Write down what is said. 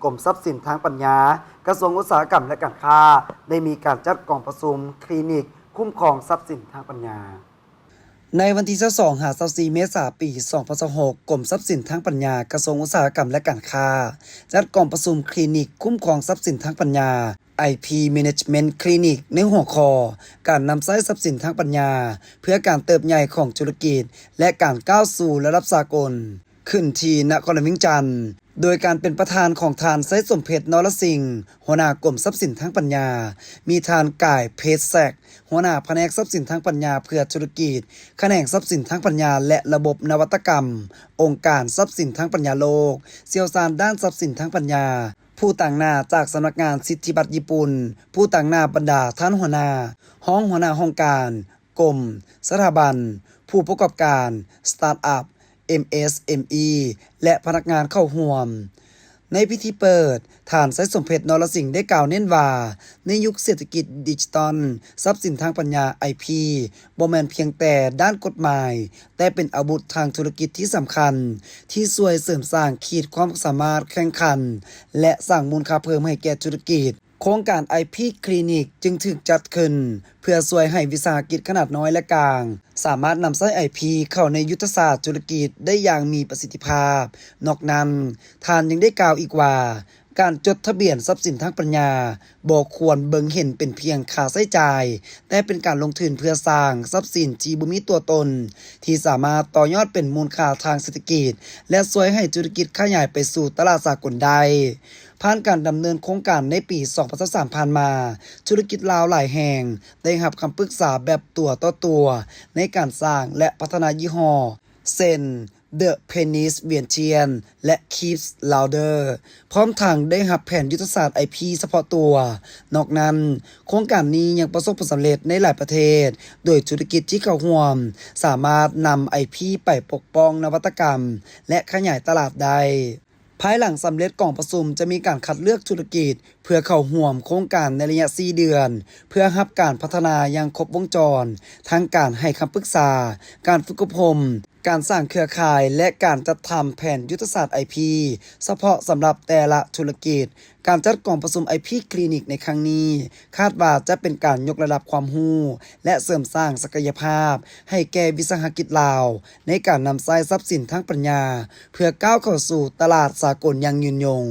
ກົມຊັບສິນທາງປັນຍາ, ກະຊວງອຸດສາຫະກຳ ແລະ ການຄ້າ ໄດ້ມີການຈັດກອງປະຊຸມຄລີນິກຄຸ້ມຄອງຊັບສິນທາງປັນຍາ. ໃນວັນທີຊາວສອງ ຫາ ຊາວສີ່ ເມສາ ປີສອງພັນຊາວຫົກ, ກົມຊັບສິນທາງປັນຍາ, ກະຊວງອຸດສາຫະກຳ ແລະ ການຄ້າ ຈັດກອງປະຊຸມຄລີນິກຄຸ້ມຄອງຊັບສິນທາງປັນຍາ ໄອພີ Management Clinic ໃນຫົວຂໍ້ ການນຳໃຊ້ຊັບສິນທາງປັນຍາ ເພື່ອການເຕີບໃຫຍ່ຂອງທຸລະກິດ ແລະ ການກ້າວສູ່ລະດັບສາກົນ ຂຶ້ນທີ່ນະຄອນຫຼວງວຽງຈັນ ໂດຍການເປັນປະທານຂອງທ່ານ ໄຊສົມເພັດ ນໍລະສິງ ຫົວໜ້າກົມຊັບສິນທາງປັນຍາ, ມີທ່ານ ກາຍ ເພດແຊັກ ຫົວໜ້າພະແນກຊັບສິນທາງປັນຍາເພື່ອທຸລະກິດ ຂະແໜງຊັບສິນທາງປັນຍາ ແລະ ລະບົບນະວັດຕະກຳ ອົງການຊັບສິນທາງປັນຍາໂລກ, ຊ່ຽວຊານດ້ານຊັບສິນທາງປັນຍາ, ຜູ້ຕາງໜ້າຈາກສຳນັກງານສິດທິບັດຍີ່ປຸ່ນ, ຜູ້ຕາງໜ້າບັນດາທ່ານຫົວໜ້າ, ຮອງຫົວໜ້າຫ້ອງການ, ກົມ, ສະຖາບັນ, ຜູ້ປະກອບການ, ສະຕາດອັບ, ເອັມເອສເອັມອີ ແລະ ພະນັກງານເຂົ້າຮ່ວມ. ໃນພິທີເປີດ, ທ່ານ ໄຊສົມເພັດ ນໍລະສິງ ໄດ້ກ່າວເນັ້ນວ່າ ໃນຍຸກເສດຖະກິດດິຈິຕອນ, ຊັບສິນທາງປັນຍາ ໄອພີ ບໍ່ແມ່ນພຽງແຕ່ດ້ານກົດໝາຍ, ແຕ່ເປັນອາວຸດທາງທຸລະກິດທີ່ສຳຄັນ ທີ່ຊ່ວຍເສີມສ້າງຂີດຄວາມສາມາດແຂ່ງຂັນ ແລະ ສ້າງມູນຄ່າເພີ່ມໃຫ້ແກ່ທຸລະກິດ. ໂຄງການ ໄອພີ Clinic ຈຶ່ງຖືກຈັດຂຶ້ນເພື່ອຊ່ວຍໃຫ້ວິສາຫະກິດຂະໜາດນ້ອຍ ແລະ ກາງ ສາມາດນຳໃຊ້ ໄອພີ ເຂົ້າໃນຍຸດທະສາດທຸລະກິດໄດ້ຢ່າງມີປະສິດທິພາບ. ນອກນັ້ນ, ທ່ານຍັງໄດ້ກ່າວອີກວ່າ ການຈົດທະບຽນຊັບສິນທາງປັນຍາບໍ່ຄວນເບິ່ງເຫັນເປັນພຽງຄ່າໃຊ້ຈ່າຍ, ແຕ່ເປັນການລົງທຶນເພື່ອສ້າງຊັບສິນທີ່ບໍ່ມີຕົວຕົນ ທີ່ສາມາດຕໍ່ຍອດເປັນມູນຄ່າທາງເສດຖະກິດ ແລະ ຊ່ວຍໃຫ້ທຸລະກິດຂະຫຍາຍໄປສູ່ຕະຫຼາດສາກົນໄດ້. ຜ່ານການດຳເນີນໂຄງການໃນປີສອງພັນຊາວສາມຜ່ານມາ, ທຸລະກິດລາວຫຼາຍແຫ່ງໄດ້ຮັບຄຳປຶກສາແບບຕົວຕໍ່ຕົວໃນການສ້າງ ແລະ ພັດທະນາຍີ່ຫໍ້ ເຊັ່ນ The Penis Vientiane ແລະ Keeps Louder ພ້ອມທັງໄດ້ຮັບແຜນຍຸດທະສາດ ໄອພີ ສະເພາະຕົວ. ນອກນັ້ນ, ໂຄງການນີ້ຍັງປະສົບຜົນສຳເລັດໃນຫຼາຍປະເທດ, ໂດຍທຸລະກິດທີ່ເຂົ້າຮ່ວມສາມາດນຳ ໄອພີ ໄປປົກປ້ອງນະວັດຕະກຳ ແລະ ຂະຫຍາຍຕະຫຼາດໄດ້. ພາຍຫຼັງສຳເລັດກອງປະຊຸມ ຈະມີການຄັດເລືອກທຸລະກິດເພື່ອເຂົ້າຮ່ວມໂຄງການໃນໄລຍະສີ່ເດືອນ ເພື່ອຮັບການພັດທະນາຢ່າງຄົບວົງຈອນ, ທັງການໃຫ້ຄຳປຶກສາ, ການຝຶກອົບຮົມ, ການສ້າງເຄືອຂ່າຍ ແລະ ການຈັດທຳແຜນຍຸດທະສາດ ໄອພີ ສະເພາະສຳລັບແຕ່ລະທຸລະກິດ. ການຈັດກອງປະຊຸມ ໄອພີ Clinic ໃນຄັ້ງນີ້ ຄາດວ່າຈະເປັນການຍົກລະດັບຄວາມຮູ້ ແລະ ເສີມສ້າງສັກກະຍະພາບໃຫ້ແກ່ວິສາຫະກິດລາວ ໃນການນຳໃຊ້ຊັບສິນທາງປັນຍາ ເພື່ອກ້າວເຂົ້າສູ່ຕະຫຼາດສາກົນຢ່າງຍືນຍົງ.